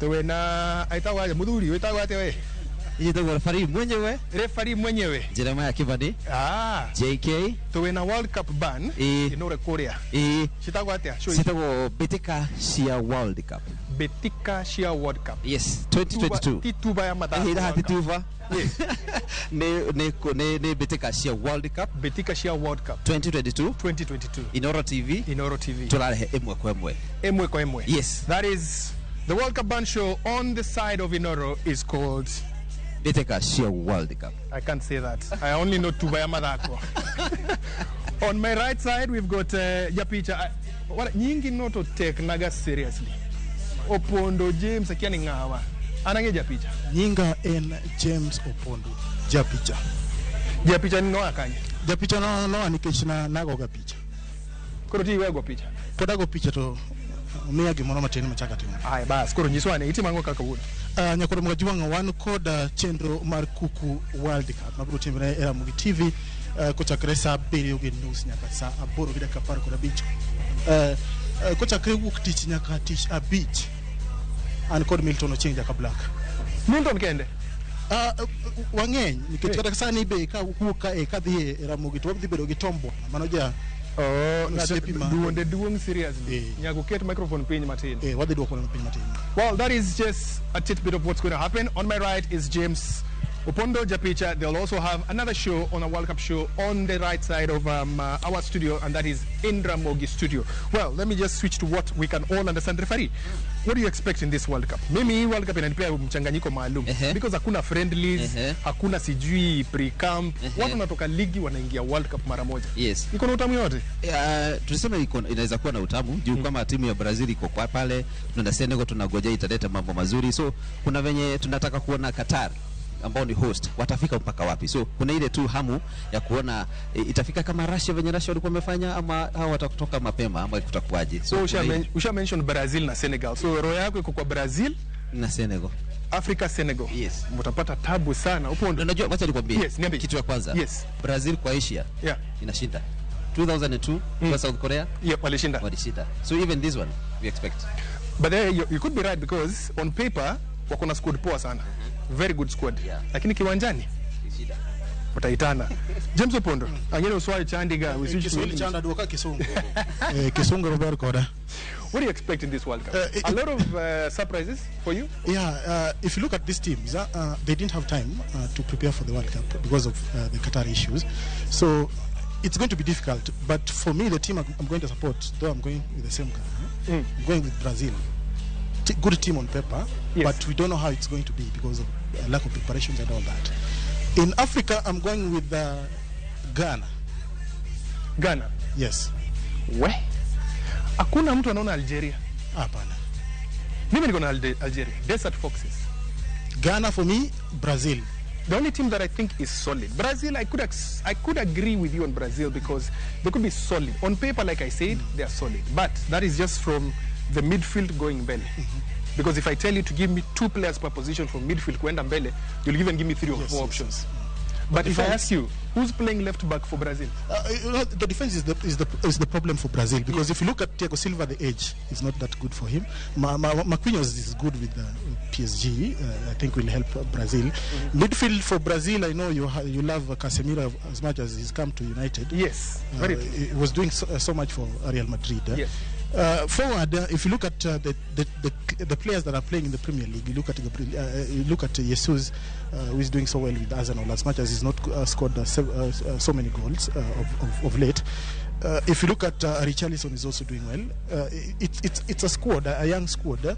Tuwena aitagwo aja muthuri witagwo atia we? Njitagwo referee mwenyewe. Referee mwenyewe. Jeremiah Kivani. Ah. JK. Tuwena World Cup ban inore kuria. Citagwo atia? Citagwo Betika cia World Cup. Betika cia World Cup. Yes, 2022. Tituba ya mathako. Ira tituba. Yes. Ne Betika cia World Cup. Betika cia World Cup 2022. 2022. Inoro TV. Inoro TV. Turarehe imwe kwa imwe. Imwe kwa imwe. Yes. That is the World Cup ban show on the side of Inoro is called Betika cia World Cup. I can't say that. I only know tuba ya mathako. On my right side we've got Japicha. What nyingi not to take naga seriously. Opondo James akiani ngawa. Anange Japicha. Nyinga en James Opondo Japicha. Japicha ni noa kanye. Japicha no noa nikech na nagoga picha. Koro ti iwego picha. Pod ago picha to miya gimoro matin machako atimo. Aya bas koro nyiswa itimo ang'o kaka wuon. Nyakoro Mwajwang'o wan kod chenro mar Kuku World Cup mabiro timore e Ramogi TV kochakre saa 7:30 nyaka saa 8:15. Kochakre wuok tich nyaka tich abich. An kod Milton Ochieng Jaka Black. Milton kende? Wang'eny nikech kata sani be ka wuok ka kadhi e Ramogi to wadhi bedo gi Tom Bwana mano ja. Oh, duonde duong seriously. Nyago ket microphone piny matin. Wadhi duoko piny matin. Well, that is just a tidbit of what's going to happen. On my right is James Opondo Japicha. They'll also have another show on a World Cup show on the right side of our studio, and that is Indra Mogi Studio. Well, let me just switch to what we can all understand. Referee, what do you expect in this World Cup? Mimi World Cup inanipea mchanganyiko maalum because hakuna friendlies, hakuna sijui pre-camp. Watu wanatoka ligi wanaingia World Cup mara moja. Yes. Iko na utamu yote? Tulisema iko inaweza kuwa na utamu juu kama timu ya Brazil iko kwa pale, tuna Senegal tunagojea italeta mambo mazuri. So kuna venye tunataka kuona Qatar ambao ni host watafika mpaka wapi. So kuna ile tu hamu ya kuona itafika kama Russia venye Russia walikuwa wamefanya ama hao watakutoka mapema ama kutakuwaje. So usha mention Brazil na Senegal. So roho yako iko kwa Brazil na Senegal. Africa Senegal. Yes. Mtapata tabu sana. Upo unajua, wacha nikwambie. Yes, niambie. Kitu ya kwanza. Yes. Brazil kwa Asia. Yeah. Inashinda. 2002 kwa South Korea. Yeah, walishinda. Walishinda. So even this one we expect. But there you could be right because on paper wako na squad poa sana. Very good squad. Yeah. Lakini kiwanjani shida. Utaitana. James Opondo, angene uswali chandiga, we switch Kiswahili chanda duoka kisungu. Kisungu Robert Koda. What do you expect in this World Cup? A lot of surprises for you? Yeah, if you look at these teams, they didn't have time to prepare for the World Cup because of the Qatar issues. So it's going to be difficult. But for me, the team I'm going to support, though I'm going with the same guy, I'm going with Brazil. Good team on paper, yes, but we don't know how it's going to be because of lack of preparations and all that. In Africa, I'm going with Ghana. Ghana? Yes. We? Hakuna mtu anaona Algeria. Hapana. Mimi niko na Algeria. Desert Foxes. Ghana for me, Brazil. The only team that I think is solid. Brazil, I could agree with you on Brazil because they could be solid. On paper, like I said, they are solid. But that is just from the midfield going mbele. Because if I tell you to give me 2 players per position from midfield kuenda mbele, you'll even give me 3 or 4 options. But if I ask you, who's playing left back for Brazil? You know, the defense is the problem for Brazil because if you look at Thiago Silva, the age is not that good for him. Marquinhos is good with PSG. I think will help Brazil. Midfield for Brazil, I know you love Casemiro as much as he's come to United. Yes, very true. He was doing so much for Real Madrid. Yes. Forward, if you look at the players that are playing in the Premier League, you look at Gabriel, you look at Jesus, who is doing so well with Arsenal, as much as he's not scored so many goals of late. If you look at Richarlison, is also doing well. It's a squad, a young squad,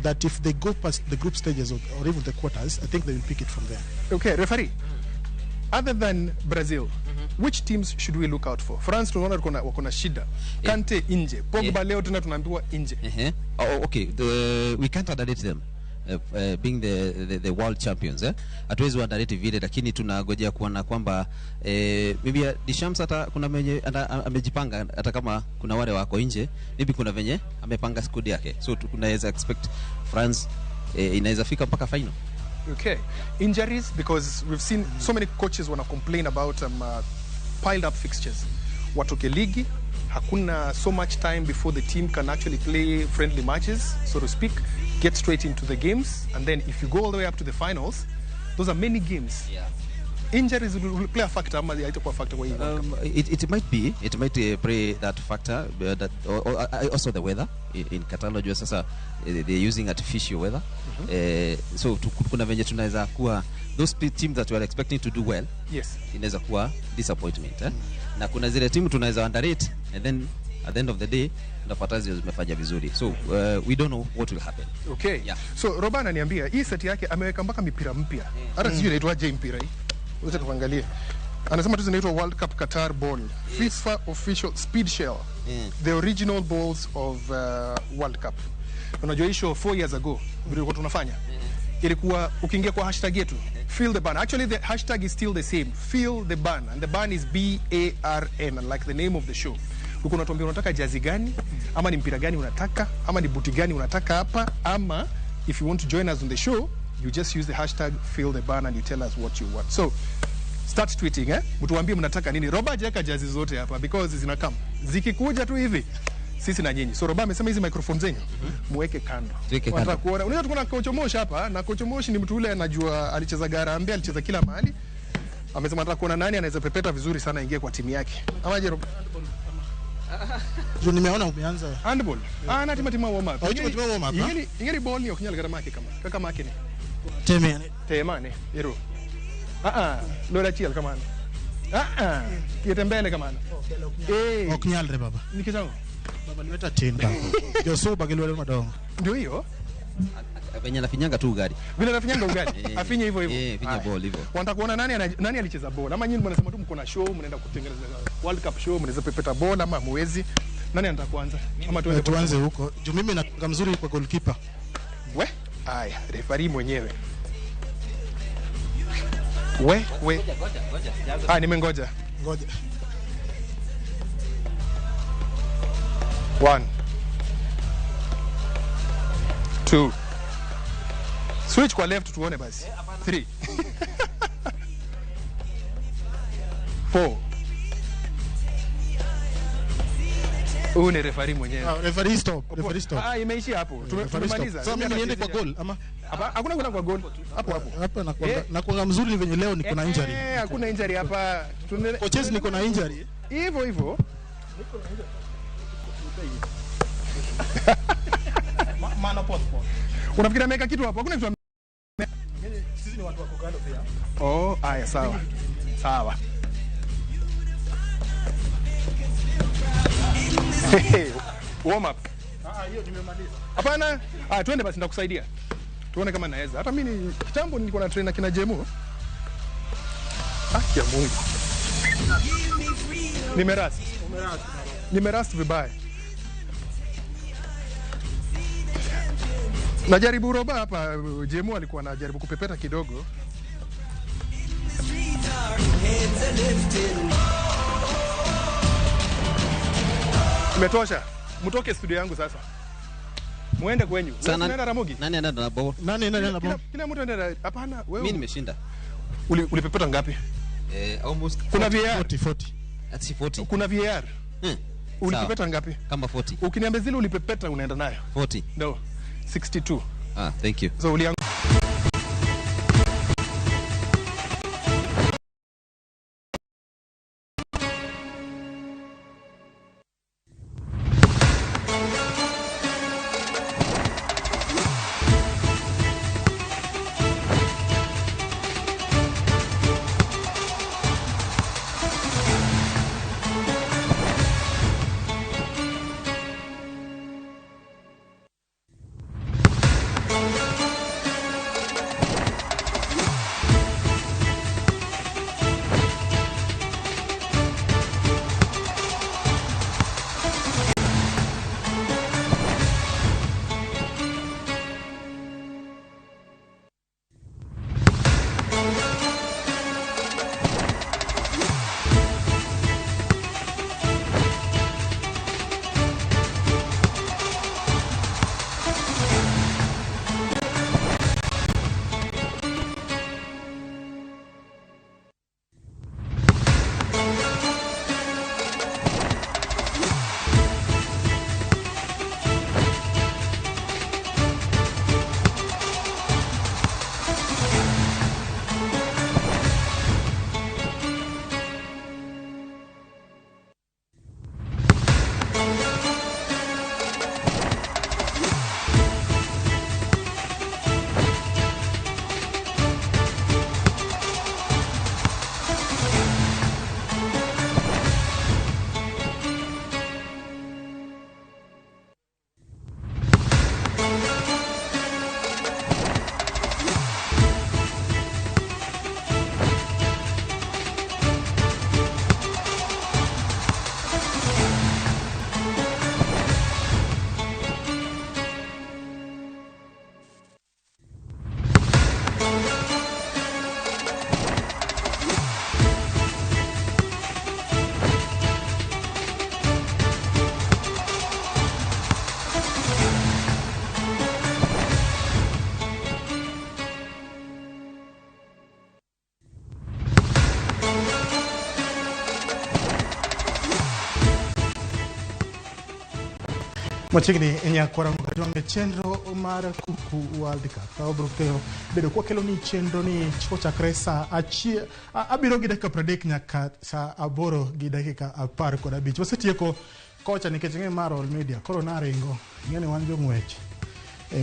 that if they go past the group stages or even the quarters, I think they will pick it from there. Okay, referee. Other than Brazil, which teams should we look out for? France tunaona wako na shida. Kante inje, Pogba leo tena tunaambiwa inje. Oh, okay, we can't underrate them. Being the world champions, Hatuwezi underrate vile, lakini tunagojea kuona kwamba maybe Deschamps hata kuna mwenye amejipanga, hata kama kuna wale wako nje, maybe kuna venye amepanga squad yake. So tunaweza expect France inaweza fika mpaka final. Okay. Injuries, because we've seen so many coaches want to complain about piled up fixtures. Watoke ligi, hakuna so much time before the team can actually play friendly matches, so to speak. Get straight into the games, and then if you go all the way up to the finals, those are many games. Yeah. Injuries will play a factor ama haitakuwa factor kwa hii World Cup? It might be, it might play that factor, that or also the weather in Qatar. Unajua sasa they're using artificial weather. So kuna venye tunaweza kuwa those teams that we are expecting to do well, Yes. inaweza kuwa disappointment, eh? Na kuna zile timu tunaweza underrate and then at the end of the day tunapata zile zimefanya vizuri, so we don't know what will happen. Okay. Yeah. So Roba ananiambia hii seti yake ameweka mpaka mipira mpya. Hata sijui inaitwaje hii mpira hii. Wacha tuangalie. Anasema tu zinaitwa World Cup Qatar Ball. FIFA official speed shell. The original balls of World Cup. Unajua hii show 4 years ago vile tulikuwa tunafanya. Ilikuwa ukiingia kwa hashtag yetu feel the ban. Actually the hashtag is still the same. Feel the ban, and the ban is B A R N, like the name of the show. Ulikuwa unatuambia unataka jazi gani ama ni mpira gani unataka ama ni buti gani unataka hapa, ama if you want to join us on the show you just use the hashtag feel the ban and you tell us what you want. So start tweeting, eh? Mtuambie mnataka nini. Roba hajaweka jazi zote hapa because zinakam. Zikikuja tu hivi sisi na nyinyi. So Roba amesema hizi microphone zenyu muweke kando. Tuweke Wanataka kando. kuona. Unajua tuko na Coach Moshi hapa, na Coach Moshi ni mtu ule anajua, alicheza Garambe, alicheza kila mahali. Amesema anataka kuona nani anaweza pepeta vizuri sana aingie kwa timu yake. Ama je, Roba? Juu nimeona umeanza. Handball. Ah, na tima warm up. Oh, tima warm up, ah? Ingeri ball ni ok nyal kata make kama. Kaka make ni. Teme ane. Temane, ero. Ah ah, lora achiel kamano. Ah ah, kiete mbele kamano. Eh, Ok nyalre baba. nikech ang'o? Baba lweta tin baba. Josuba gi lwedo madongo. Ndio hiyo. Venye anafinyanga tu ugali. Vile anafinyanga ugali. Afinye hivyo hivyo. Eh, finya Haya. ball hivyo. Wanataka kuona nani alicheza ball. Ama nyinyi mnasema tu mko na show, mnaenda kutengeneza World Cup show, mnaweza pepeta ball ama muwezi. Nani anataka kuanza? Ama tuende Tuanze huko. Juu mimi nakuanga mzuri kwa goalkeeper. We? Aya, referee mwenyewe. We, we. Ah, nimengoja. Ngoja. 1 2 Switch kwa left tuone basi. 3 4. Huyu ni referee mwenyewe. Ah, referee stop. Referee stop. Ah, imeishia hapo. Referee stop. Tumemaliza. Sasa mimi niende kwa goal ama Hapa hakuna kwenda kwa goal. Hapo hapo. hapa nakuanga mzuri ni venye leo niko na injury. Eh, hakuna injury hapa. Coaches niko na injury. Hivyo hivyo. Maana passport. Unafikiri ameweka kitu hapo? Hakuna kitu. Sisi ni watu wa Kogalo pia. Oh, aya sawa. Sawa. Hey, warm up. Ah, hiyo nimemaliza. Hapana. Ah, twende basi nitakusaidia. Tuone kama naweza. Hata mimi ni kitambo nilikuwa na trainer kina Jemu. Haki ya Mungu. Nimerust. Nimerust vibaya. Najaribu Roba hapa, Jemu alikuwa anajaribu kupepeta kidogo. Imetosha. Mtoke studio yangu sasa. Muende kwenyu. Sana- Unaenda Ramogi? Nani anaenda na ball? Nani nani ana Kila, kila mtu anaenda. Hapana, Mimi wewe nimeshinda. ulipepeta ngapi? Almost Kuna VAR. 40 40. That's 40. Kuna VAR. Ulipepeta ngapi? Kama 40. Ukiniambia zile ulipepeta unaenda nayo. 40. No. 62. Ah, thank you. So ulianguka. Machiegni nyakwara Mkajwang' e chenro mar Kuku World Cup. Wabiro kelo bedo kwakelo ni chenro ni kochakre saa achiel abiriyo gi dakika 30 nyaka saa 8 gi dakika 15. Wasetieko kocha nikech ing'e mar All Media koro naringo ing'e ni wan jong'wech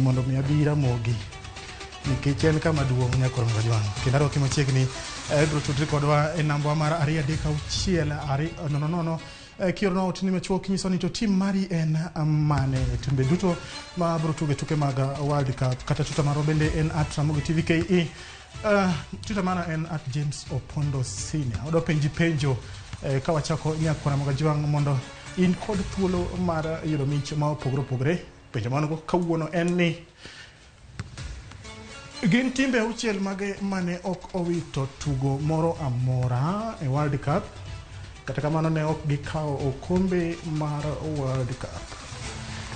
mondo mi abi Ramogi nikech en kama duong' nyakwara Mkajwang'. Kendo arwaki machiegni ibiro tudri kodwa e namba mar 2 3 6 2 0 0 kiorona otni machuok kinyiso ni to tim mari en mane timbe duto ma biro tugo e tuke mag World Cup kata Twitter marwa bende en at Ramogi TV KE. Twitter mara en at James Opondo Senior. Wadwa penji penjo ka wachako nyakwara Mkajwang' mondo in kod thuolo mar yudo mich ma opogore opogore. Penjo ma wan go kawuono en ni gin timbe auchiel mage mane ok owito tugo moro amora e World Cup kata kamano ne ok gikawo okombe mar World Cup.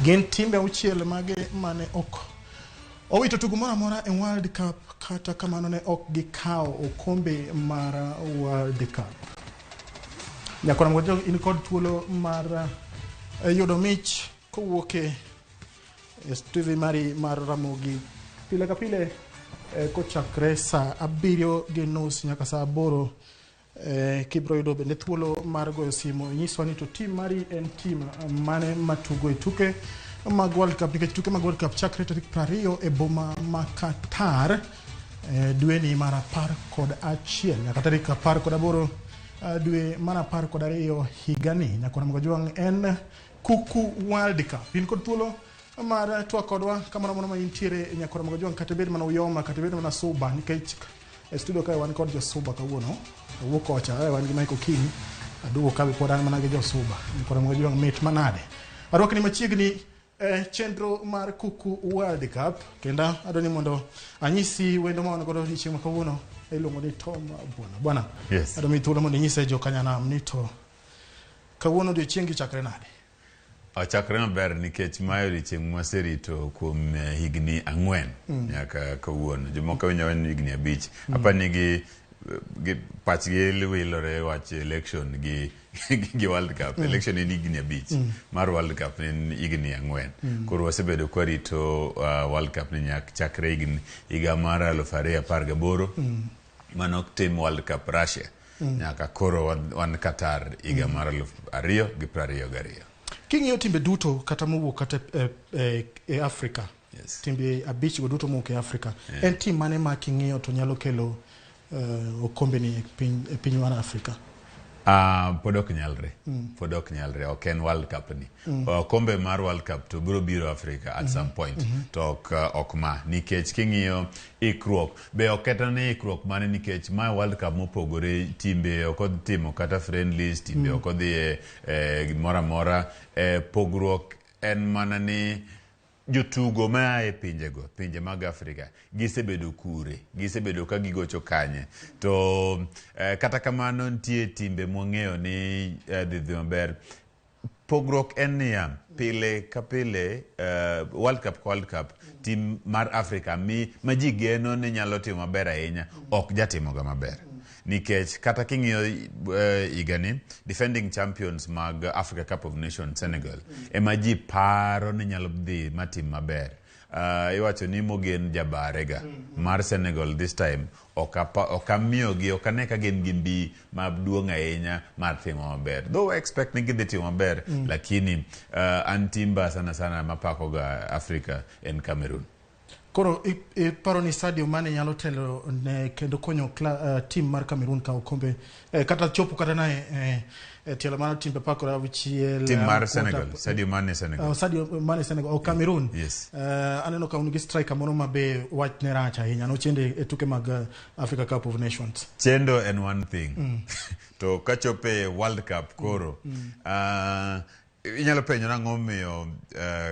Gin timbe auchiel mage mane ok owito tugo moro amora e World Cup kata kamano ne ok gikawo okombe mar World Cup. Nyakwara Mkajwang' in kod thuolo mar yudo mich kowuok e TV mari mar Ramogi pile ka pile kochakre saa 7:30 nyaka saa 8 kibiro yudo bende thuolo mar goyo simu inyiswa ni to tim mari en tim mane matugo e tuke mag World Cup nikech tuke mag World Cup chakre tarik 20 e boma ma Qatar dweni mar 11 nyaka tarik 18 dwe mar 12 higani. Nyakwara Mkajwang' en Kuku World Cup. In kod thuolo mar twak kodwa kamoro amora ma intiere nyakwara Mkajwang' kata ibed mana Uyoma kata ibed mana Suba nikech e studio kae wan kod josuba kawuono. Awuok kocha wan gi Michael King aduogo ka be pod an mana gi josuba. Nyakwara Mkajwang' mit manade. Arwakni machiegni chenro mar Kuku World Cup kendo adwa ni mondo anyisi wendo ma wan godo odiochieng' ma kawuono iluongo ni Tom Bwana. Bwana, Yes. adwa miyi thuolo mondo inyise jokanyanam ni to kawuono odiochiengi chakre nade? Ochakre maber nikech mae odiochieng' mwaserito kuom higni 4 nyaka kawuono. Jomoko winjo ni higni 5. Apani gi pachgi wilore wach election gi World Cup. Election en higni 5. Mar World Cup en higni 4. Koro wasebedo kwarito World Cup ni nyaka chakre higa mar 2018 manok tim World Cup Russia. Nyaka koro wan Qatar higa mar 2022. King'iyo timbe duto kata mowuok kata e Afrika, Yes. timbe 5 go duto mowuok e Afrika, en tim mane ma king'iyo to nyalo kelo okombe ni e piny mar Afrika? Pod ok nyalre. Pod ok nyalre. Ok en World Cup ni. Okombe mar World Cup to biro biro Afrika at some point. To ok ma. Nikech king'iyo ikruok. Be ok kata ni ikruok mane nikech ma World Cup mopogore timbe ok odhi timo kata friendlies, timbe ok odhi e gimoro amora. Pogruok en mana ni jotugo ma e pinjego, pinje mag Afrika, gisebedo kure, gisebedo ka gigocho kanye. To kata kamano nitie timbe mwang'eyo ni dhi maber. Pogruok en niya, pile ka pile World Cup ka World Cup, tim mar Afrika ma ji geno ni nyalo timo maber ahinya, ok jatimoga maber. Nikech kata king'iyo higani, defending champions mag Africa Cup of Nations Senegal, ema ji paro ni nyalo dhi matim maber. Iwacho ni Mogen jabarega mar Senegal this time ok amiyogi, ok ane ka gin gi mbi maduong' ahinya mar timo maber. Though I expect ni gidhi timo maber, lakini an timba sana sana mapakoga Africa en Cameroon. Koro iparo ni Sadio Mane nyalo telo ne kendo konyo tim mar Cameroon kawo okombe kata chopo kata na tielo mar timbe 16 Tim mar Senegal, Sadio Mane Senegal. Sadio Mane Senegal, Cameroon. Yes. Aneno ka un gi striker moro ma be wach ne rach ahinya nochende e tuke mag Africa Cup of Nations. Chendo en one thing. To kachope World Cup koro inyalo penjo nang'o miyo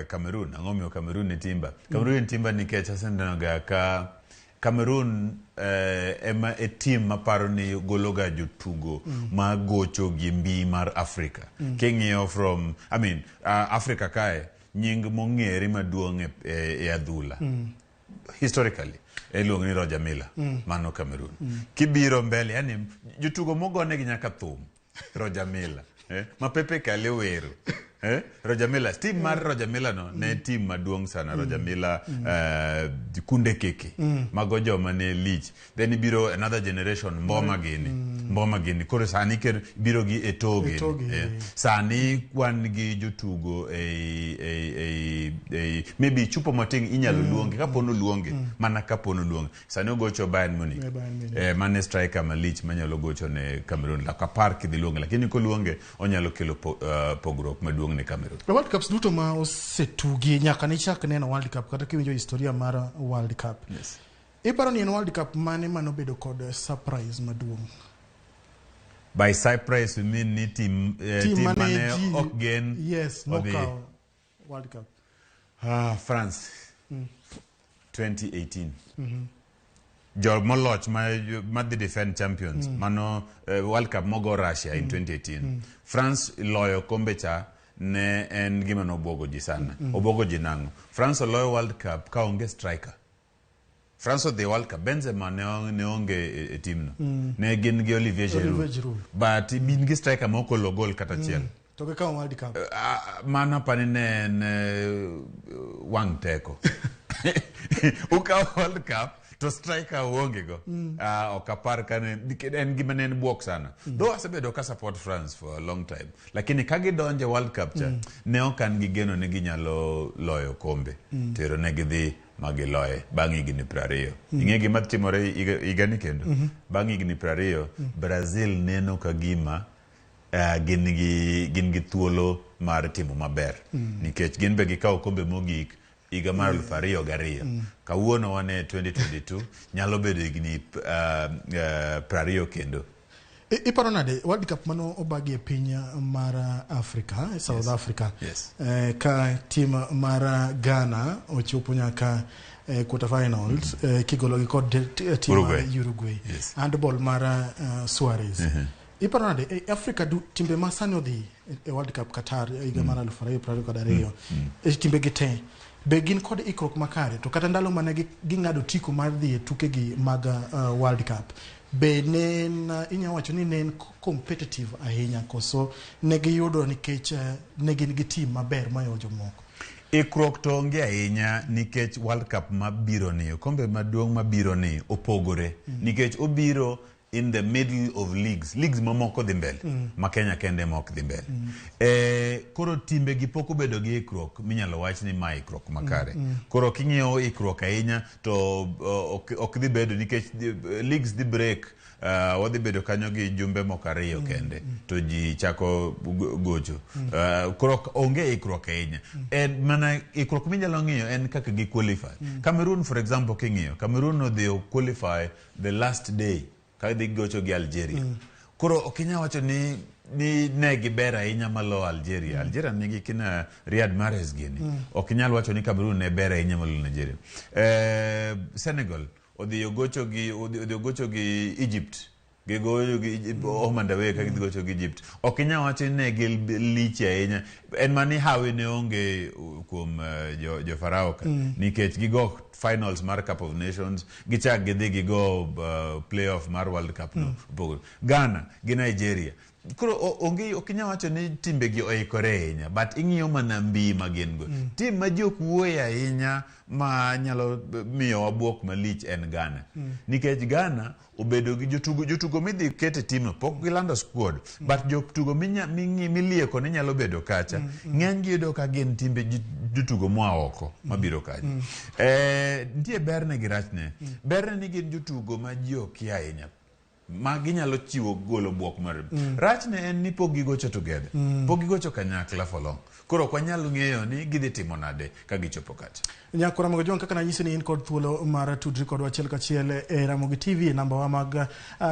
Cameroon, ang'o miyo Cameroon ni timba? Cameroon ni timba nikech aseneno ga ka Cameroon ema e team maparo ni gologa jotugo ma gocho gi mbi mar Africa. King'iyo from, I mean, Africa kae, nying mong'ere maduong' e adhula. Historically, iluongo ni Roger Milla, mano Cameroon. Kibiro mbele, yani jotugo mogonegi nyaka thum, Roger Milla. Ma Pepe Kale wero. Roger Milla, team mar Roger Milla no ne team maduong' sana. Roger Milla, Kunde Keke, mago joma ne lich. Then ibiro another generation, Mboma gini, Mboma gini. Koro sani ker biro gi Eto'o gini. Eto'o gini. Sani wan gi jotugo ei maybe Choupo-Moting inyalo luonge kapono luonge mana kapono luonge. Sani ogocho Bayern Munich. Eh, Bayern Munich. Mane striker malich manyalo gocho ne Cameroon. Lak apar kidhi luonge, lakini koluonge onyalo kelo pogruok maduong' ne Cameroon. E World Cups duto ma osetugi nyaka ne chak neno World Cup kata kiwinjo historia mar World Cup. Iparo ni en World Cup mane manobedo kod surprise maduong'? By surprise we mean ni team, Team team mane mane ok gen odhi. Nokawo World Cup. Ah, France 2018, jo moloch ma dhi defend champions mano World Cup mogo Russia in 2018, France loyo kombe cha ne en gima nobwogo ji sana. Obwogo ji nang'o? France oloyo World Cup ka onge striker. France odhi World Cup, Benzema ne onge e timno. Ne gin gi Olivier Giroud. Olivier Giroud. But gin gi striker ma ok olo gol kata achiel. To gikawo World Cup. Ah, mano apani ne en wang' teko. Ukawo World Cup to striker uonge go. Ah, ok apar ka ne nikech en gima ne en buok sana. Though asebedo ka support France for a long time, lakini ka gidonjo e World Cup cha ne ok an gi geno ni ginyalo loyo kombe. Tero ne gidhi ma giloye bang' higni 20. Ing'e gima timore higani kendo? Bang' higni 20, Brazil neno ka gima gin gi thuolo mar timo maber nikech gin be gikawo kombe mogik higa mar 2002. Kawuono wan e 2022, nyalo bedo higni 20 kendo. Iparo nade World Cup mano obagi e piny mar Africa, South Africa? Ka team mar Ghana ochopo nyaka quarter finals kigologi kod team mar Uruguay. Uruguay. Yes. Handball mar Suarez. Iparo nade e Africa du timbe ma sani odhi e World Cup Qatar higa mar 2022, e timbe gi te be gin kod ikruok makare? To kata ndalo mane ging'ado tiko mar dhi e tukegi mag World Cup, be ne en inya wacho ni ne en competitive ahinya, koso ne giyudo nikech ne gin gi team maber mayo jomoko? Ikruok to onge ahinya nikech World Cup mabiro ni, okombe maduong' mabiro ni opogore nikech obiro in the middle of leagues. Leagues mamoko dhi mbele ma Kenya kende ema ok dhi mbele. Koro timbe gi pok obedo gi ikruok minyalo wach ni ma ikruok makare. Koro king'iyo ikruok ahinya to ok dhi bedo nikech leagues dhi break. Wadhi bedo kanyo gi jumbe moko ariyo kende to ji chako gocho. Koro onge ikruok ahinya. En mana ikruok minyalo ng'iyo en kaka gi qualify. Cameroon, for example, king'iyo Cameroon odhi o qualify the last day ka dhi gocho gi Algeria. Koro ok inyal wacho ni ne giber ahinya malo Algeria. Algeria nigi kina Riyad Mahrez gini. Ok inyal wacho ni Cameroon ne ber ahinya malo Nigeria. Senegal odhi ogocho gi Egypt. Gigoyo gi Egypt, home and away ka gidhi gocho gi Egypt. Ok inyal wacho ni ne gilich ahinya. En mani hawi ne onge kuom jo Farao ka. Nikech gigo finals mar Cup of Nations, gichak gidhi gigo playoff mar World Cup no. Opogore. Ghana gi Nigeria. Koro onge, ok inyal wacho ni timbe gi oikore ahinya, but ing'iyo mana mbi ma gin go. Tim ma ji ok wuoye ahinya ma nyalo miyowa buok malich en Ghana. Nikech Ghana obedo gi jotugo midhi ket e timno pok gilando squad, but jotugo milieko ni nyalo bedo kacha ng'eny gi yudo ka gin timbe jotugo moa oko mabiro kacha. Nitie berne gi rachne. Berne ni gin jotugo ma ji okia ahinya ma ginyalo chiwo golo buok mar. Rachne en ni pok gigocho together, pok gigocho kanyakla for long, koro ok wanyal ng'eyo ni gidhi timo nade ka gichopo kacha. Nyako Ramogi Ojwang', kaka nanyisi ni in kod thuolo mar tudri kodwa achiel kachiel e Ramogi TV e namba wa mag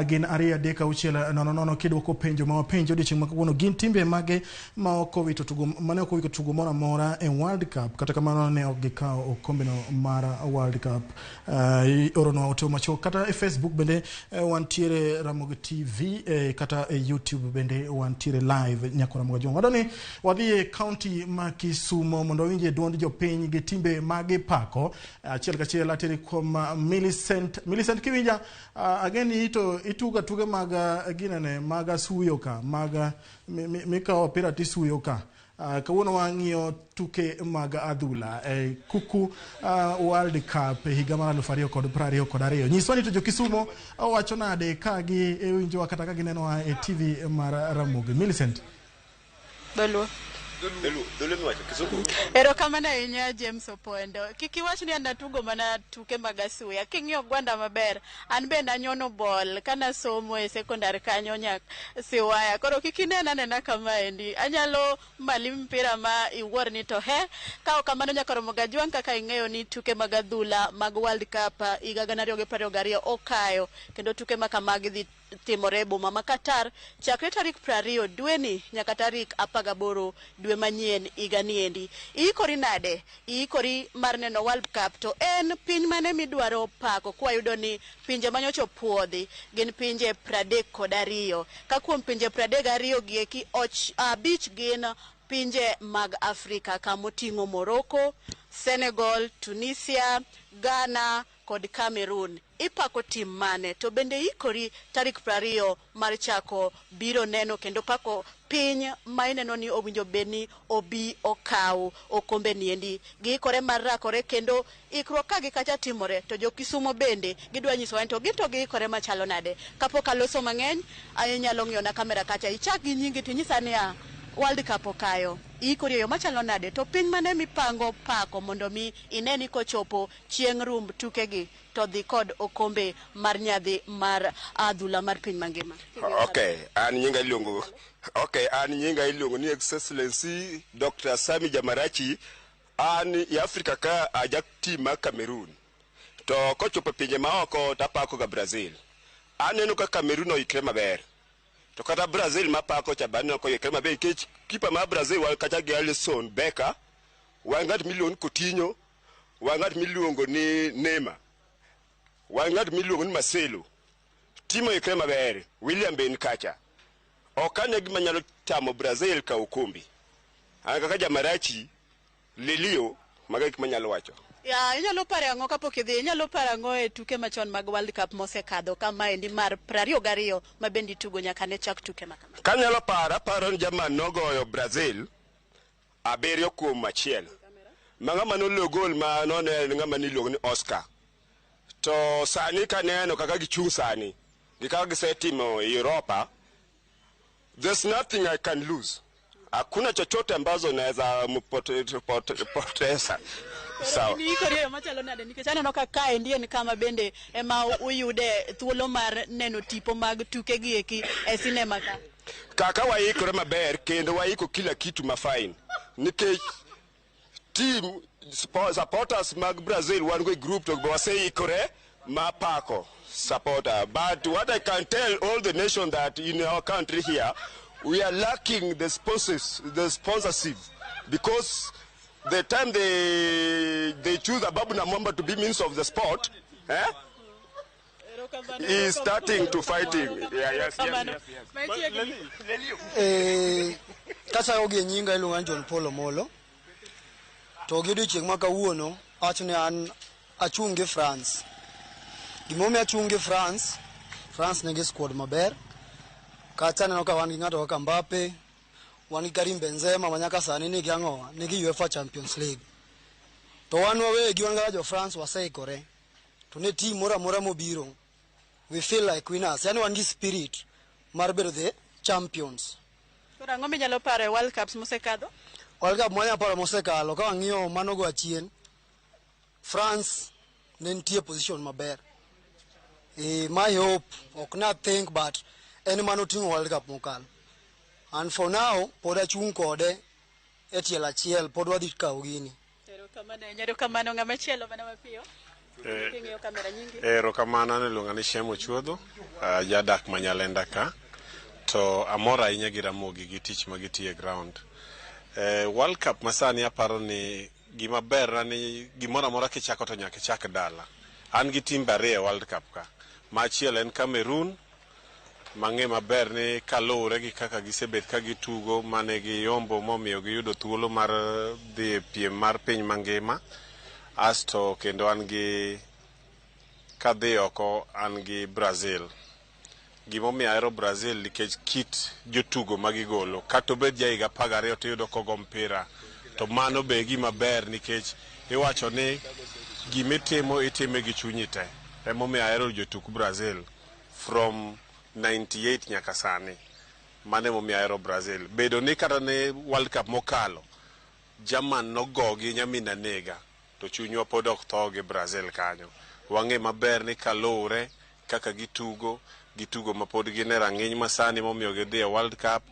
gin 23600 kidwoko penjo ma wapenjo odiochieng' ma kawuono: gin timbe mage ma ok owito tugo mane ok owito tugo moro amora e World Cup, kata kamano ne ok gikawo okombeno mar World Cup? Ioronwa ote machuok kata e Facebook bende wantiere Ramogi TV, kata e YouTube bende wantiere live. Nyako Ramogi Ojwang', wadwani wadhi e county. kaunti ma Kisumo mondo wawinje duond jopiny gi timbe ma gipako. Achiel kachiel ateri kuom Millicent. Millicent kiwinja, ageni to itugo tuke mag ginene mag asuyo ka mag mikawo opira tisuyo ka. Kawuono wang'iyo tuke mag adhula e kuku World Cup e higa mar 2022. Nyiswa ni to jo Kisumo wacho nade ka giwinjowa kata ka ginenowa e TV mar Ramogi. Millicent. Dholuo. Erokamano ahinya James Opondo. Kik iwach ni an natugo mana tuke mag asuya. King'iyo gwanda maber, an bende anyono bol kanasomo e sekondar kanyo nyak Siwaya. Koro kik inena anena kamaendi. Anyalo mali mpira ma iwuor ni to he. Ka ok kamano nyaka Gajwang' kaka ing'eyo ni tuke mag adhula mag World Cup higa 2022 okayo kendo tuke ma kamagi dhi timore e boma ma Qatar chakre tarik 20 dweni nyaka tarik 18 dwe manyien higa niendi. Iikori nade? Iikori mar neno World Cup to en piny mane midwaro pako kwayudo ni pinje manyocha opuodhi gin pinje 32 ka kuom pinje 32 gieki abich gin pinje mag Afrika kamoting'o Morocco, Senegal, Tunisia, Ghana kod Cameroon. Ipako tim mane to bende ikori tarik 20 mar chako biro neno kendo pako piny ma ineno ni owinjo bed ni obi okaw okombe niendi. Giikore mar rakore kendo ikruok ka gi kacha timore to jo Kisumo bende gidwa nyisowa ni to gin to giikore machalo nade. Kapok aloso mang'eny, inyalo ng'iyo na kamera kacha ichak gi nyingi tinyisa niya World Cup okayo iikori e yo machalo nade to piny mane mipango pako mondo mi ine ni kochopo chieng' rumb tukegi to dhi kod okombe mar nyadhi mar adhula mar piny mangima. Okay, an nyinga iluongo ni Excellency Dr. Sami Jamarachi. An e Afrika ka aja team mar Cameroon. To kochopo pinje maoko tapako ga Brazil. Aneno ka Cameroon oikre maber. To kata Brazil mapako cha be aneno ka oikre maber nikech kipa mar Brazil wan kacha gi Alisson Becker, wan ng'at miluongo ni Coutinho, wan ng'at miluongo ni Neymar, wan ng'at miluongo ni Marcelo. Team oikre maber, William be ni kacha. Ok ane gima nyalo tamo Brazil kawo okombe. An kaka Jamarachi, Lelio, mago e gik manyalo wacho. Ya, inyalo paro ang'o kapok idhi? Inyalo paro ang'o e tuke machon mag World Cup mosekadho kamaendi mar 22 ma bende itugo nyaka ne chak tuke ma kama? Kanyalo paro, aparo ni German nogoyo Brazil 7-1. Ma ng'ama noloyo gol ma none en ng'ama niluongo ni Oscar. To sani kaneno kaka gichung' sani, gi kaka gisetimo e Europa, there's nothing I can lose. Hakuna chochote ambazo naweza poteza. Sawa. Ni ikori e yo machalo nade nikech aneno ka kaendi en kama bende ema uyude thuolo mar neno tipo mag tuke gi eki e sinema ka. Kaka waikore maber kendo waiko kila kitu mafine. Nikech team supporters mag Brazil wan go e group to be waseikore mapako supporter. But what I can tell all the nation that in our country here, we are lacking the sponsors, the sponsorship, because the time they choose Ababu Namwamba to be means of the sport, He is starting to fighting. Yeah, yes. Kachako gi nyinga iluonga ni John Paul Omolo. To gi odiochieng' ma kawuono awacho ni an achung' gi France. Gimomiyo achung' gi France, France nigi squad maber. Kacha aneno ka wan gi ng'ato kaka Mbappe, wan gi Karim Benzema ma nyaka sani nigi ang'owa, nigi UEFA Champions League. To wan wawegi wan kaka jo France waseikore. To ne team moro amora mobiro, we feel like winners. Yani wan gi spirit mar bedo the champions. Koro ang'o minyalo paro e World Cups mosekadho? World Cup mwanya paro mosekalo ka wang'iyo mano go achien, France ne nitie position maber. My hope, ok na think but en mano ting'o World Cup mokalo. And for now, pod achung' kode e tielo achiel, pod wadhi kawo gini. Erokamano ahinya, erokamano ng'ama chielo mana mapiyo. King'iyo kamera nyingi. Erokamano, an iluonga ni Shem Ochuodho, jadak ma Nyalenda ka. To amor ahinya gi Ramogi gi tich ma gitiyo e ground. World Cup masani aparo ni gima ber na ni gimoro amora kichako to nyaka ichak dala. An gi timbe ariyo e World Cup ka. Machiel en Cameroon. Mang'e maber ni kaluwore gi kaka gisebet ka gitugo mane giyombo momiyo giyudo thuolo mar dhi e piem mar piny mangima. Asto kendo an gi kadhi oko an gi Brazil. Gimomiyo ahero Brazil nikech kit jotugo ma gigolo. Kata obed ja higa 12 tiyudo kogo mpira. To mano be gima ber nikech iwacho ni gimitimo itime gi chunyi te. Emomiyo ahero jotuk Brazil from 98 nyaka sani. Mano emomiyo ahero Brazil. Bedo ni kata ne World Cup mokalo, German nogogi nyamina nega. To chunywa pod ok tho gi Brazil kanyo. Wang'e maber ni kaluwre kaka gitugo, gitugo ma pod gin e rang'iny masani momiyo gidhi e World Cup,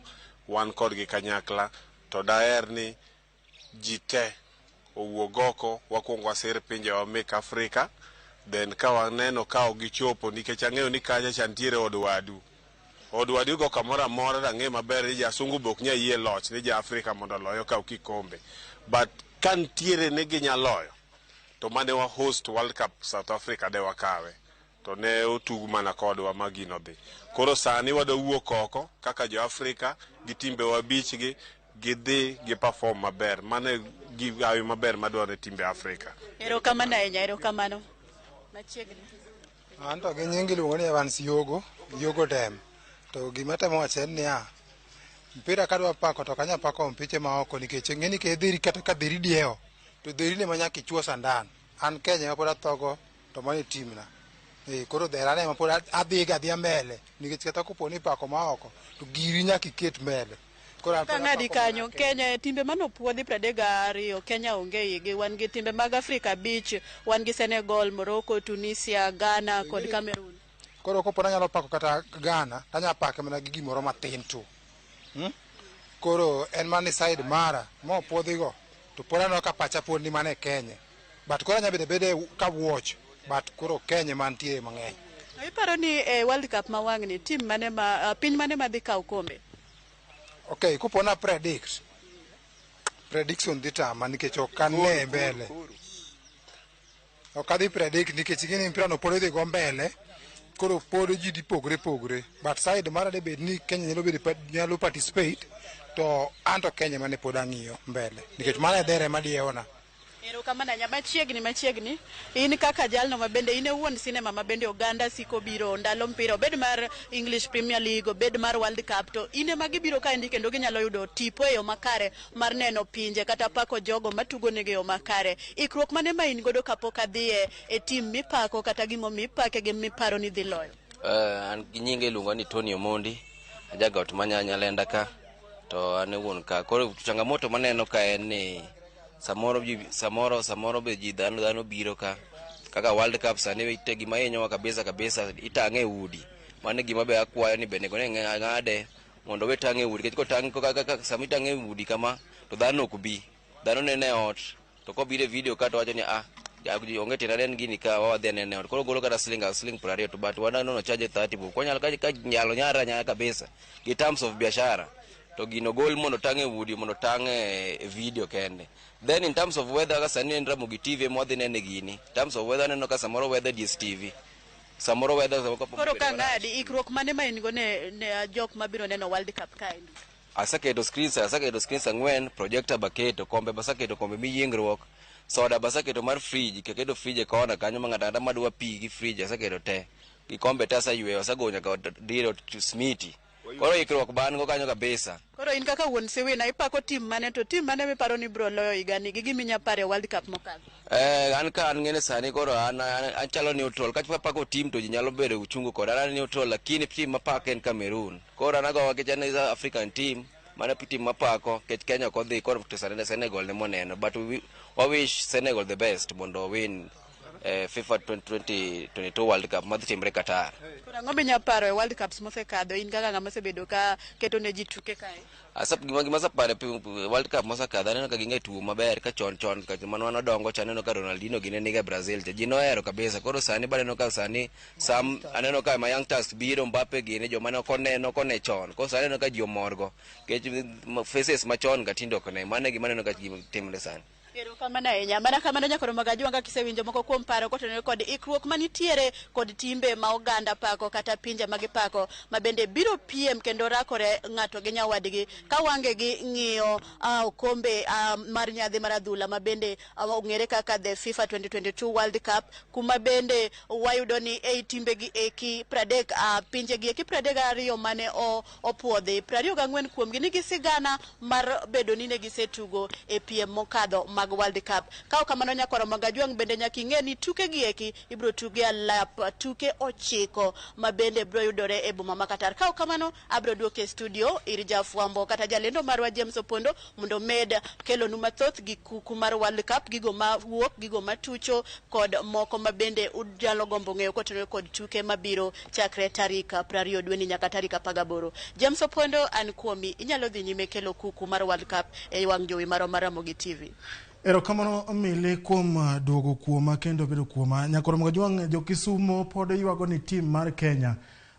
wan kodgi kanyakla. To daher ni ji te owuog oko, wakwong wasir pinjewa mek Afrika, then ka waneno ka ok gichopo, nikech ang'eyo ni kacha cha nitiere od wadu. Od wadu igo kamoro amora to ang'eyo maber ni jasungu be ok nyal yie loch ni ja Afrika mondo oloye okaw kikombe. But ka nitiere ni ginya loyo, to mane wa host World Cup South Africa de wakawe. To ne otug mana kodwa ma gino dhi. Koro sani wadwa wuok oko kaka jo Afrika gi timbewa abich gi gidhi gi perform maber. Mano e hawi maber madwaro ne timbe Afrika. Erokamano ahinya, erokamano. Machiegni. An to gi nying iluongo ni Evans Yogo, Yogo Dem. To gima temo wacho en niya, mpira kadwa pako to ok anyal pako mpiche maoko nikech ing'e ni kedheri kata ka dheri diewo, to dheri ne ma nyaka ichuo sandan. An Kenya ema pod athogo to mano e team na. Koro dhera ne ema pod adhiga adhiya mbele nikech kata kopo ni ipako maoko to giri nyaka iket mbele. Koro an pod Kang'adi apako mana kanyo, Kenya. Kenya timbe manopuodhi 32, Kenya onge igi. Wan gi timbe mag Afrika abich, wan gi Senegal, Morocco, Tunisia, Ghana kod Cameroon. Koro kopo nanyalo pako kata Ghana, tanya pake mana gi gimoro matin tu. Koro en mana side mara mopuodhigo to pod aneno ka pacha pod ni mana e Kenya. But koro anya bedo abeda ka watch, but koro Kenya mantie mang'eny. To iparo ni e World Cup ma wang'ni, team mane ma, piny mane madhi kawo kombe? Okay, kopo na predict, prediction dhi tama nikech ok ane mbele. Ok adhi predict nikech ing'e ni mpira no pod idhi go mbele. Koro pod ji dhi pogre pogre. But side mara de bed ni Kenya nyalo bedo nyalo participate to an to Kenya mane pod ang'iyo mbele nikech mano e dhere madiewona. Erokamano ahinya. Machiegni, machiegni. In kaka jalno ma bende in e wuon sinema ma bende oganda siko biro ndalo mpira, obed mar English Premier League, obed mar World Cup, to in ema gibiro kaendi kendo ginyalo yudo tipo e yo makare mar neno pinje kata pako jogo matugo negi e yo makare. Ikruok mane ma in godo kapok adhiye e team mipako kata gimomiyo ipake gi miparo ni dhi loyo? An gi nyinga iluonga ni Tony Omondi, ajagot ma Nyalenda ka, to an e wuon ka. Koro changamoto maneno ka en ni samoro ji, samoro samoro be ji dhano biro ka kaka World Cup sani ite gima hinyowa kabisa kabisa itang'e e udi. Mano e gima be akwayo ni be onego ne ng'ade mondo we tang'e e udi nikech kotang' kaka sama itang'e e udi kama to dhano ok bi. Dhano neno e ot to kobiro e video ka to wacho ni ah onge tiende anen gini ka wadhi anene e ot. Koro golo kata siling 20 to but waneno no charge 30 bob. Konyal ka nyalo nyara nyara kabisa gi terms of biashara to gino gol mondo tang' e udi mondo tang' e video kende. Then in terms of weather ka sani en Ramogi TV ema wadhi nene gini. In terms of weather aneno ka samoro weather DSTV. Samoro weather Koro ka ng'adi, ikruok mane ma in go ne jok mabiro neno World Cup kaendi? Aseketo screens, aseketo screens ang'wen, projector baketo, kombe baseketo kombe miyiengruok, soda baseketo mar fridge, aketo fridge e kona kanyo ma ng'ato ang'ata madwa pi gi fridge aseketo te. Gikombe te aseyweyo, asego nyaka diro smiti. Koro ikruok ba an go kanyo kabisa. Koro in kaka wuon Siwina ipako team mane to team mane miparo ni biro loyo higani gi giminya paro e World Cup mokalo? An ka an ng'ene sani koro an achalo neutral. Ka apako team to ji nyalo bedo chungo koda. An neutral lakini team mapako en Cameroon. Koro an agowa nikech an African team, mano team mapako nikech Kenya ok odhi koro to sani Senegal ne moneno. But we wish Senegal the best mondo win FIFA 2022 World Cup madhi timre Qatar. Koro ang'o minya paro e World Cups mosekadho in kaka ng'ama osebedo ka keto ne ji tuke kae? Asap gima aseparo e World Cup mosekadho aneno ka ging'e tugo maber ka chon chon ka mane wan wadongo cha aneno ka Ronaldinho gine niga Brazil cha ji nohero kabisa. Koro sani ba aneno ka sani sam aneno ka ma youngsters biro Mbappe gini joma ne ok oneno ok one chon. Koro sani aneno ka ji omorgo nikech faces machon ga tinde ok ne. Mano e gima aneno ka timre sani. Erokamano ahinya. Mana kamano nyakoro mag ajwanga kisewinjo moko kuom paro kotenore kod ikruok manitiere kod timbe ma oganda pako kata pinje ma gipako ma bende biro piem kendo rakore ng'ato gi nyawadgi ka wangegi ng'iyo okombe mar nyadhi mar adhula ma bende ong'ere kaka the FIFA 2022 World Cup, kuma bende wayudo ni ei timbe gi eki 30, pinje gi eki 32 mane opuodhi, 24 kuomgi nigi sigana mar bedo ni ne gisetugo e piem mokadho mag World Cup. Ka ok kamano nyakwaro mag ajwang' bende nyaka ing'e ni tuke gi eki ibiro tuge alap tuke 9 ma bende biro yudore e boma ma Qatar. Ka ok kamano abiro duoke e studio ir jafwambo kata jalendo marwa James Opondo mondo omed kelonu mathoth gi kuku mar World Cup, gigo ma wuok, gigo matucho kod moko ma bende unyalo gombo ng'eyo kotenore kod tuke mabiro chakre tarik 20 dweni nyaka tarik 18. James Opondo an kuomi, inyalo dhi nyime kelo kuku mar World Cup e wang' jowi marwa mar Ramogi TV. Erokamano Mili kuom duogo kuoma kendo bedo kuoma. Nyakoro Magajwang' jo Kisumo pod ywago ni tim mar Kenya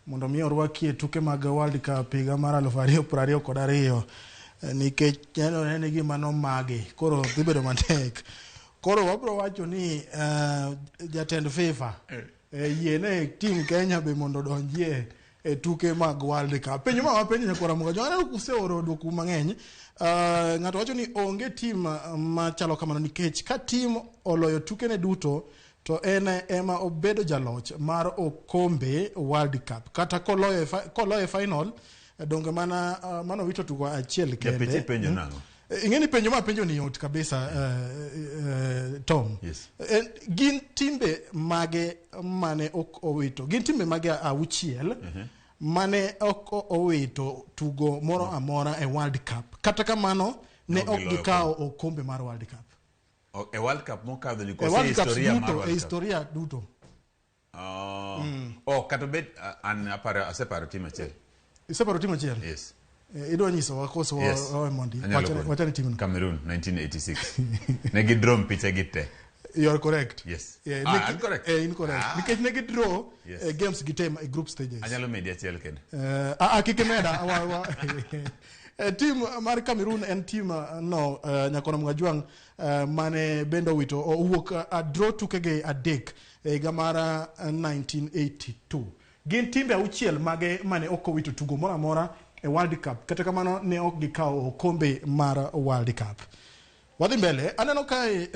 mondo mi orwakie tuke mag World Cup higa mar 2022 nikech nenore ni gima nomagi koro dhi bedo matek. Koro wabro wacho ni jatend FIFA yiene tim Kenya be mondo odonjie e tuke mag World Cup. Penjo ma wapenjo nyakwara Magajwang' aneno kuseoro dwoko mang'eny. Ng'ato wacho ni onge tim machalo kamano nikech ka tim oloyo tukene duto to en ema obedo jaloch mar okombe World Cup. Kata koloyo e final, donge mana mano wito tugo achiel kende. Japenjo penjo nang'o? Ing'e ni penjo ma penjo ni yot kabisa, Tom. Yes. Gin timbe mage mane ok owito? Gin timbe mage 6 mane ok owito tugo moro amora e World Cup? Kata kamano ne ok gikawo okombe mar World Cup. E World Cup mokadho ni koso historia mar World Cup? E historia duto. Oh, kata bed an aparo aseparo tim achiel. Iseparo tim achiel? Yes. Idwa nyisowa koso wawe mondi? Wachane timno. Cameroon 1986. Ne gidraw mpiche gi te. You are correct. Yes. Yeah, I'm correct. Incorrect. Nikech ne gidraw games gi te e group stages. Anyalo medi achiel kendo. Kik imeda. Tim mar Cameroon en tim no nyakono Mwajwang' mane bende owito owuok draw tukege 3 e higa mar 1982. Gin timbe 6 mage mane ok owito tugo moro amora e World Cup. Kata kamano ne ok gikawo okombe mar World Cup. Wadhi mbele, aneno kae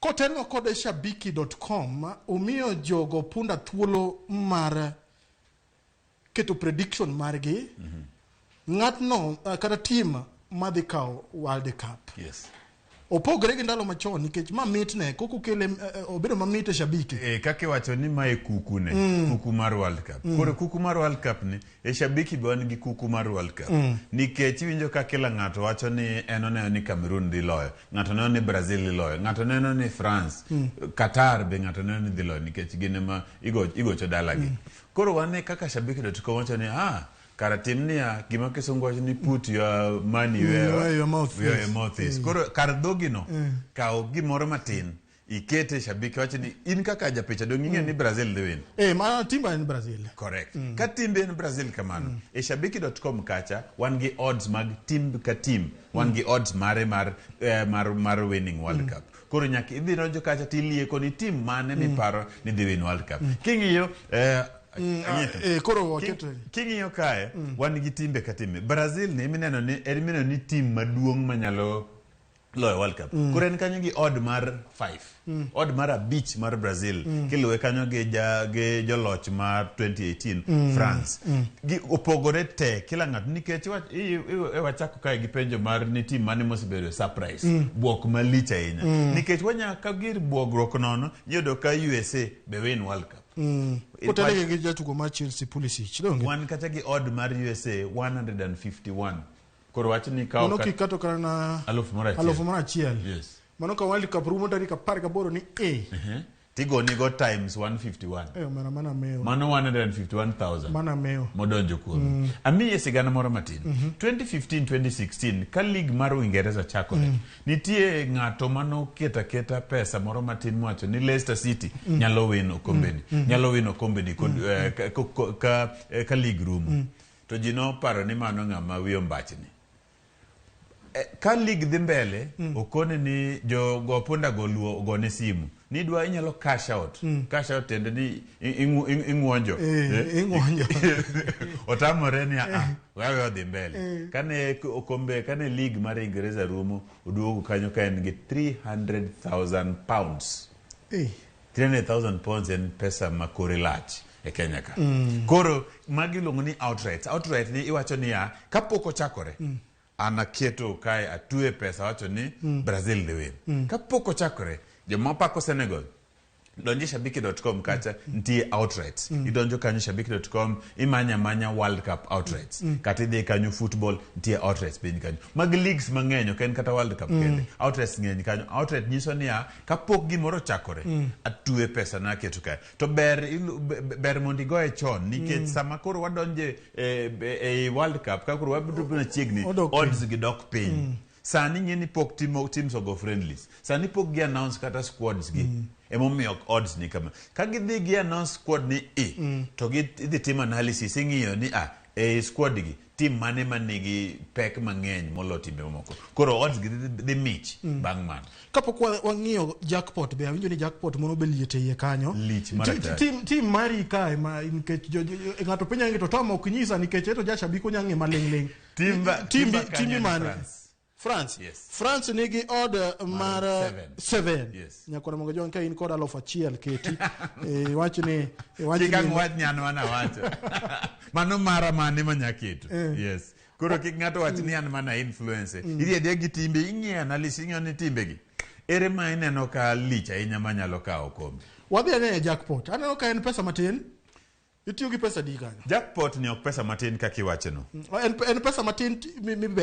kotelno kod shabiki.com omiyo jogo punda thuolo mar keto prediction margi. Ng'atno kata team madhi kawo World Cup. Yes. Opogore gi ndalo machon nikech ma mitne koko kele obedo mamit e shabiki. Kaka iwacho ni mae kuku ne, kuku mar World Cup. Koro kuku mar World Cup ni e shabiki be wan gi kuku mar World Cup. Nikech iwinjo ka kila ng'ato wacho ni en oneno ni Cameroon dhi loyo, ng'ato neno ni Brazil dhi loyo, ng'ato neno ni France, Qatar be ng'ato neno ni dhi loyo nikech gin ema igocho dalagi. Koro wane kaka shabiki.com wacho ni kara tim niya gima kisungu wacho ni put your money where your mouth is. Mouth is. Koro kar dhogino kaw gimoro matin ikete shabiki wacho ni in kaka japicha dong ing'e ni Brazil dhi win. Ma timba en Brazil. Correct. Ka timbe en Brazil kamano, e shabiki.com kacha wan gi odds mag tim ka tim, wan gi odds mare mar winning World Cup. Koro nyaka idhi donjo kacha tilieko ni tim mane miparo ni dhi win World Cup. King'iyo koro king'iyo kae wan gi timbe ka timbe. Brazil ni mineno ni en mineno ni tim maduong' manyalo loyo World Cup. Koro en kanyo gi odd mar 5. Odd mar 5 mar Brazil. Kiluwe kanyo gi joloch mar 2018 France. Gi opogore te kila ng'ato nikech wachako kae gi penjo mar ni tim mane mosebedo surprise. Bwok malich ahinya. Nikech wanyaka gir bwogruok nono iyudo ka USA be win World Cup. Kotelege gi jatugo mar Chelsea Pulisic donge? Wan kata gi odd mar USA 151. Koro wach ni kawo mano kikato kata na 1,000. Yes. Mano ka World Cup rumo tarik 18 ni A. Tigoni go times 151. Mana mana meo. Mano 151,000. Mana meo. Modonjo kuome. Amiye sigana moro matin. 2015-2016 ka league mar Uingereza chakore. Nitie ng'ato mano keta pesa moro matin mwacho ni Leicester City nyalo win okombeni. Nyalo win okombeni ka league rumo. To ji noparo ni mano ng'ama wiyo mbachni. Ka league dhi mbele, okone ni jogo punda go luo ogone simu ni idwa inyalo cash out. Cash out tiende ni ing'uonjo. Ing'uonjo. Otamore ni ah, wewe odhi mbele. Kane okombe, kane league mar Ingereza rumo, oduogo kanyo ka en gi £300,000. £300,000 en pesa ma kore lach e Kenya ka. Koro magi iluongo ni outright. Outright ni iwacho niya, kapok ochakore, an aketo kae, atwe pesa, wacho ni Brazil dhi win. Kapok ochakore, joma pako Senegal, donje shabiki.com kacha, nitie outrights. Idonjo kanyo shabiki.com, imanya amanya World Cup outrights, kata idhi kanyo football, nitie outrights piny kanyo mag leagues mang'eny. Ok en kata World Cup kende, outrights ng'eny kanyo. Outright nyiso niya, kapok gimoro ochakore, atwe pesa na aketo kae. To ber ber mondo igoye chon, nikech sama koro wadonje e World Cup, ka koro wabiro machiegni, Odok piny. Odds gi dok piny. Sani ng'e ni pok timo teams ogo friendlies, sani pok gi announce kata squads gi, emomiyo odds ni kama. Ka gidhi gi announce squad ni i to gi idhi tim analysis, ing'iyo ni ah, e squad gi team mane manigi pek mang'eny molo timbe mamoko, koro odds gi dhi mich bang' mano. Kapok wang'iyo jackpot, be awinjo ni jackpot moro be liet e iye kanyo. Lich mar atari. Tim mari kae ma nikech ng'ato penja ni to Tom ok nyisa nikech eto jashabiki onya ng'e maling'ling. Timba kanyo Timbi ni mane? France. France. Yes. France nigi odd mar 7. 7. Yes. Nyakora mogo jwan ka in kod 1000 keti. Iwach ni iwach Kik ni ang' wach ni an mana wacho mano mara mane manyaketo. Yes, koro kik ng'ato wach ni an mana influence. Idhi adhiya gi timbe, ing'iyo analysis, ing'iyo ni timbegi ere ma ineno ka lich ahinya manyalo kawo kombe. Wadhi ane e jackpot. Aneno ka en pesa matin. Itiyo gi pesa di kanyo? Jackpot ni ok pesa matin kaka iwachono. En pesa matin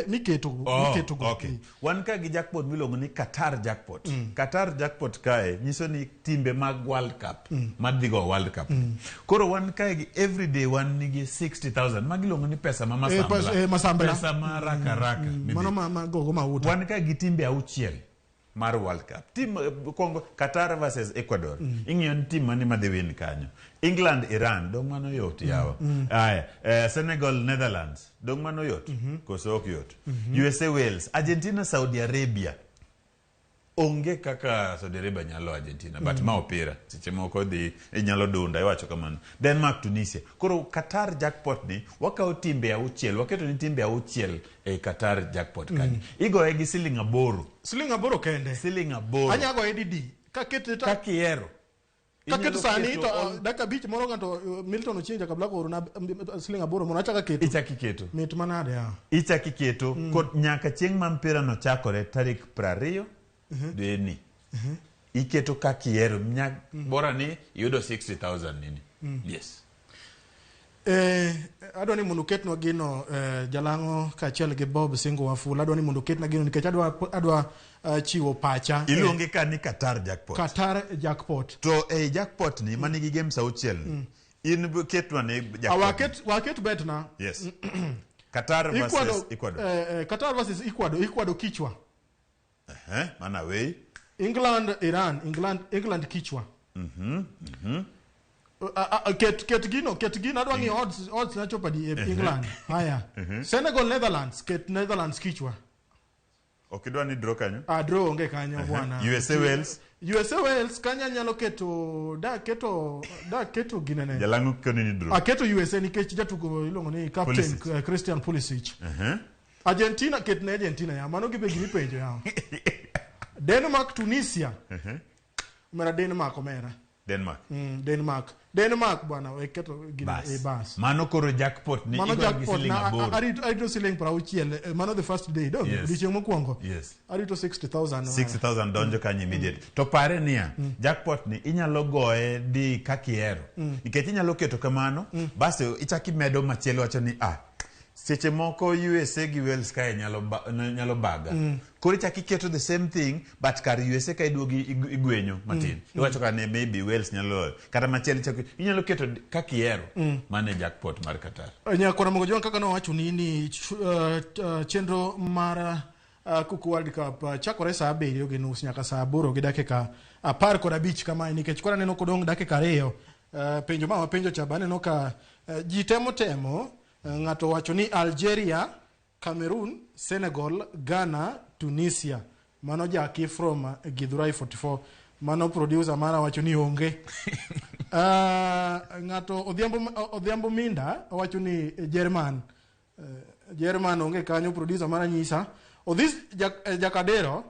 miketo Oh, miketo go. Okay. Wan ka gi jackpot miluongo ni Qatar jackpot. Qatar jackpot kae nyiso ni timbe mag World Cup madhi go World Cup. Koro wan kae gi everyday wan nigi 60,000 magi iluongo ni pesa ma masambla. Masambla. Pesa ma raka raka. Midhi. Mano ma gogo mauta. Wan ka gi timbe auchiel mar World Cup. Tim kwongo Qatar versus Ecuador. Ing'iyo ni tim mane madhi win kanyo. England Iran, dong mano yot yawa. Aya, Senegal Netherlands, dong mano yot. Koso ok yot? USA Wales, Argentina Saudi Arabia. Onge kaka Saudi Arabia nyalo Argentina, but ma opira. Seche moko dhi inyalo dunda, iwacho kamano. Denmark Tunisia. Koro Qatar jackpot ni wakawo timbe auchiel, waketo ni timbe auchiel e Qatar jackpot kanyo. Igoye gi siling 8. Siling 8 kende. Siling 8. Anyago e didi. Kakete ta Kaka ihero. kaketo Inyalo sani keto to dakika 5 moro ng'ato Milton Ochieng Jakablaka oorona siling 8 mondo achak aketo. Ichak iketo. Mit manade ya. Ichak iketo kod nyaka chieng' ma mpira no chakore tarik 20 dweni. Iketo kaka ihero. Bora ni iyudo 60,000 nini. Yes. Adwa ni mondo uketnwa gino, Jalang'o kaachiel gi Bob Singo Wafula. Adwa ni mondo uketna gino nikech adwa chiwo pacha. Iluonge ka ni Qatar jackpot. Qatar jackpot. To ei jackpot ni manigi games auchiel ni, in ketwa ni jackpot. Waket bet na. Yes. Qatar versus Ecuador, Ecuador. Qatar versus Ecuador, Ecuador kichwa. Mana wei. England Iran, England kichwa. Ket gino adwa ng'iyo odds nachopo di England. Haya. Senegal Netherlands, ket Netherlands kichwa. Ok idwa ni draw kanyo? Ah, draw onge kanyo bwana. USA Wales. USA Wales kanyo anyalo keto da keto ginene. Jalang'o koni ni draw. Aketo USA nikech jatugo iluongo ni captain Pulisic. Christian Pulisic. Argentina, ket ne Argentina ya, mano gibe gimipenjo ya. Denmark Tunisia. Omera Denmark omera. Denmark. Denmark. Denmark bwana, we keto gine Bas. e bas. Mano koro jackpot ni Mano igoyo gi jackpot siling na 8. arito siling 60, mano the first day dong. Yes. Odiochieng' mokwongo. Yes. Arito 60,000. 60,000 donjo kanyo immediate. To pare niya, jackpot ni inyalo goye di kaka ihero. Nikech inyalo keto kamano, basto ichak imedo machielo, wacho ni ah, seche moko USA gi Wales kae nyalo baga. Koro ichak iketo the same thing, but kar USA ka iduogi igwenyo matin. Iwacho ka ne maybe Wales nyalo loyo. Kata machielo ichak inyalo keto kaka ihero. Mano e jackpot mar Qatar. Nyakora mogo jwang' kaka nowacho ni chenro mar Kuku World Cup chakore saa 7:30 nyaka saa 8:15 kamae, nikech koro aneno kodong' dakika 2, penjo ma wapenjo cha be aneno ka ji temo temo, ng'ato wacho ni Algeria. Cameroon, Senegal, Ghana, Tunisia. Mano Jaki from Githurai 44. Mano producer mara wacho ni onge. Ng'ato Odhiambo Minda owacho ni German. German onge kanyo, producer mara nyisa. Odhis Jakadero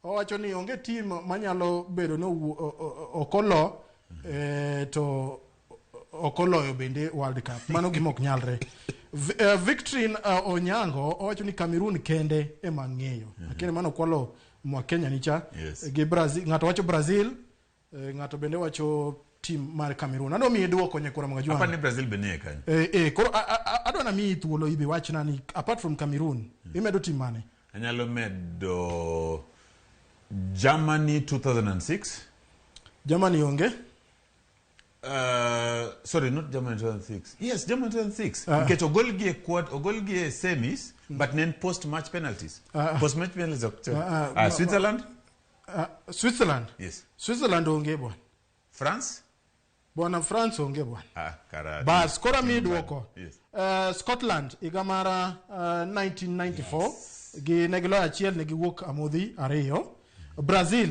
owacho ni onge team manyalo bedo ni ok olo to ok oloyo bende World Cup. Mano gima ok nyalre. Victorine Onyango owacho ni Cameroon kende ema ng'eyo. Lakini mano kwalo mwa Kenya nicha. Gi Brazil, ng'ato wacho Brazil, ng'ato bende wacho team mar Cameroon. Adwa miyi duoko, nyakwara Mga. Apa ni Brazil be nie kanyo. Koro adwa na miyi thuolo ibe wachna ni apart from Cameroon, imedo team mane? Anyalo medo Germany 2006. Germany onge. Sorry, not Germany 2006. Yes, Germany 2006. Ah. Nikech ogolgi e ogolgi e semis, but ne en post match penalties. Ah. Post match penalties ok. Ah, ah, Switzerland? Switzerland. Yes. Switzerland onge, bwana. France? Bwana, France onge, bwana. Ah, kara. Bas, koro miyi duoko. Yes. Scotland higa mar 1994 gi ne giloyo achiel, ne giwuok amodhi ariyo. Brazil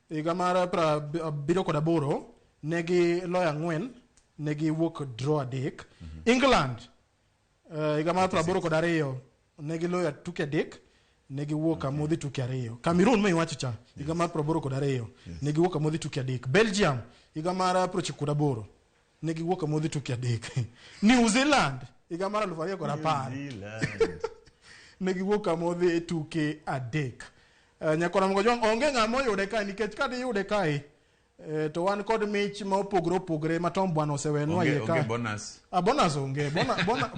higa mar 78 ne giloyo ang'wen, ne giwuok draw adek. England higa mar 82 ne giloyo tuke adek, ne giwuok amodhi tuke ariyo. Cameroon ma iwacho cha higa mar 82 ne giwuok amodhi tuke adek. Belgium higa mar 98 ne giwuok amodhi tuke adek. New Zealand higa mar 2010 Zealand. ne giwuok amodhi tuke adek. Nyakwara Mgojwang', onge ng'ama oyude kae, nikech ka diyude kae to wan kod mich ma opogore opogore ma Tom bwana osewenwa Onge, iye onge ka. bonus. Ah, bonus onge.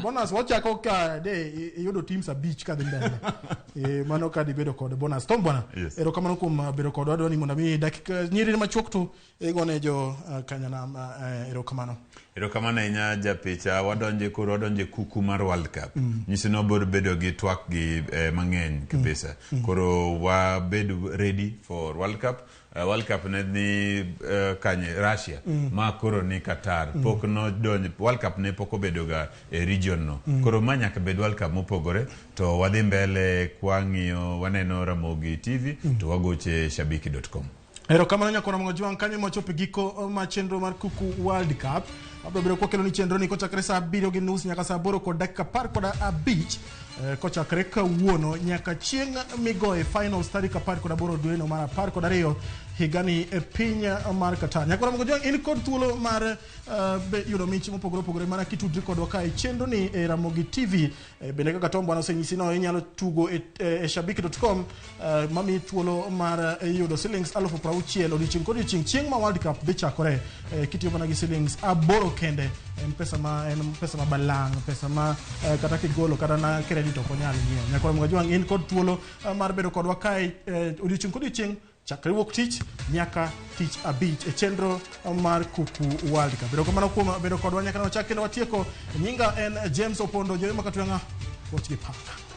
Bonus wachako ka de iyudo teams abich kadhi mbele. Mano ka dibedo kod bonus. Tom bwana, erokamano kuom bedo kodwa. Adwa ni mondo ami dakika nyiri machuok to igone jo Kanyanam erokamano. Erokamano ahinya, japicha. Wadonje koro, wadonje kuku mar World Cup. Nyiso ni wabiro bedo gi twak gi mang'eny kabisa. Koro wabed ready for World Cup. World Cup ne ni kanye? Russia. Ma koro ni Qatar. Pok nodonjo World Cup, ne pok obedo ga e region no. Koro ma nyaka bed World Cup mopogore. To wadhi mbele kwang'iyo, waneno Ramogi TV to wagoche shabiki.com. Erokamano, nyakwara Mgojwang'. Kanyo machopo e giko ma chenro mar Kuku World Cup. Wabiro bedo kwakelo ni chenro ni kochakre saa 7:30 nyaka saa 8:15 kochakre kawuono nyaka chieng' migoye finals tarik 18 dweno mar 12 higani e piny mar Qatar. Nyakwara Mgojwang', in kod thuolo mar yudo mich mopogore opogore mana kitudri kodwa kae chenro ni e Ramogi TV. Bende kaka Tom bwana osenyisi no, inyalo tugo e shabiki.com mamiyi thuolo mar yudo shillings 60,000 odiochieng' kodiochieng' chieng' ma World Cup dhi chakore, kitiyo mana gi shillings 8 kende. En pesa ma en pesa ma balang', pesa ma kata kigolo kata na credit ok onyal nyiewo. Nyakwara Mgajwang', in kod thuolo mar bedo kodwa kae odiochieng' kodiochieng' chakre wuok tich nyaka tich abich e chenro mar Kuku World Cup. Erokamano kuom bedo kodwa nyaka ne wachak kendo watieko. Nyinga en James Opondo, Joyoma Katweng'a, goch gi paka.